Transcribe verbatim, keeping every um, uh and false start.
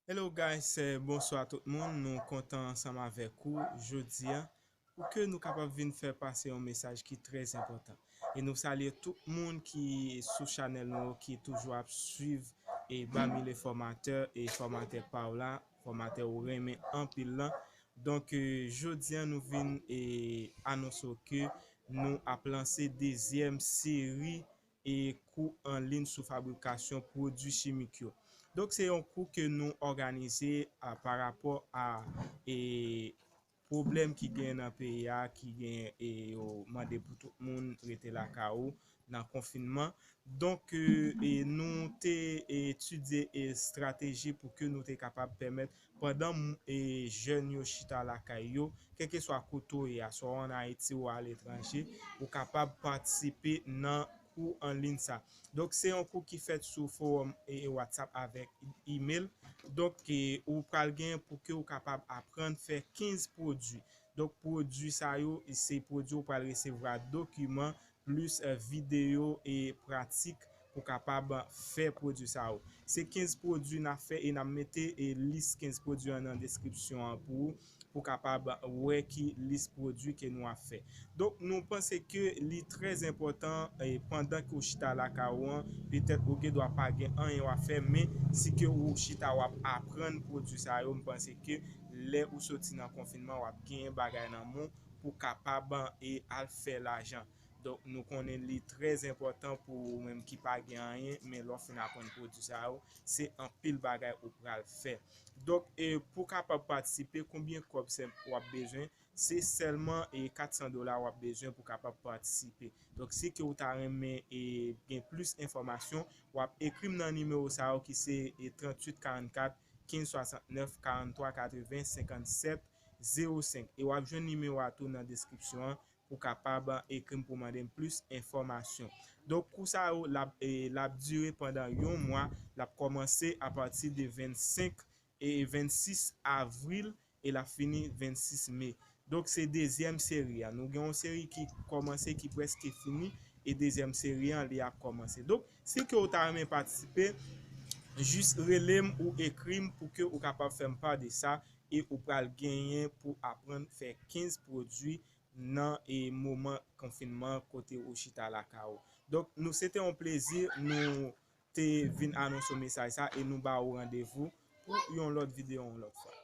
Hello guys, eh, bonswa tout moun. Nou kontan ansanm avèk ou jodi a pou ke nou kapab vin fè pase yon mesaj ki trè enpòtan. E nou salye tout moun ki sou chanèl nou yo, ki toujou ap swiv e Bami le fòmatè e fòmatè pa w la, fòmatè ou renmen anpil lan. Donk, eh, jodi a nou vin e anonse w ke nou ap lanse dezyèm seri e kou an liy sou fabrikasyon pwodui chimik yo. Donk, se yon kou ke nou òganize a, pa rapò a e, pwoblèm ki gen nan peyi a, ki gen e, yo mande pou tout moun rete lakay ou nan konfinman. Donk, e, e, nou te etidye e estrateji pou ke nou te kapab pèmèt pandan m- e, jèn yo chita lakay yo, kèlkeswa kote w ye a, swa w ann Ayiti ou aletranje, ou kapab patisipe nan kou an liy sa. Donk, se yon kou ki fèt sou fowòm e, e WhatsApp avèk email. Donk, e, ou pral gen pou ke ou kapab aprann fè kenz pwodui. Donk, pwodui sa yo, se pwodui ou pral resevwa dokiman plis, eh, videyo e pratik pou kapab fè pwodui sa yo. Se kenz pwodui n ap fè e n ap mete e lis kenz pwodui an nan deskripsyon an pou ou, pou kapab wè ki lis pwodui ke nou ap fè. Donk, nou panse ke li trè enpòtan, eh, pandan ke w chita lakay ou an, petèt ou gen dwa pa gen anyen w ap fè, men si ke ou chita w ap aprann pwodui sa yo, m panse ke lè ou soti nan konfinman, w ap genyen bagay nan men w pou kapab e al fè lajan. Donk, nou konnen li trè enpòtan pou ou menm ki pa gen anyen, men lè w fin aprann pwodui sa yo, se anpil bagay ou pral fè. Donk, e pou kapab patisipe, konbyen kòb w ap bezwen? Se sèlman e kat san dola w ap bezwen pou kapab patisipe. Donk, si ke ou ta renmen e gen plis enfòmasyon, w ap ekri m nan nimewo sa yo ki se e tranntuit karannkat, kenz swasantnèf, karanntwa katreven, senkannsèt, zewo senk. E w ap jwenn nimewo a tou nan deskripsyon an pou kapab ekri m pou mande m plis enfòmasyon. Donk, kou sa yo, l ap, e, l ap dire pandan yon mwa. L ap kòmanse apati de vennsenk e vennsis avril e l ap fini vennsis me. Donk, se dezyèm seri a. Nou gen yon seri ki kòmanse, ki prèske fini, e dezyèm seri an, li ap kòmanse. Donk, si ke ou ta renmen patisipe, jis rele m ou ekri m pou ke ou kapab fè m pa de sa, e ou pral genyen pou aprann fè kenz pwodui nan e moman konfinman kote ou chita lakay ou. Donk, nou, se te yon plezi, nou te vin anonse mesaj sa e nou ba ou randevou pou yon lòt videyo yon lòt fwa.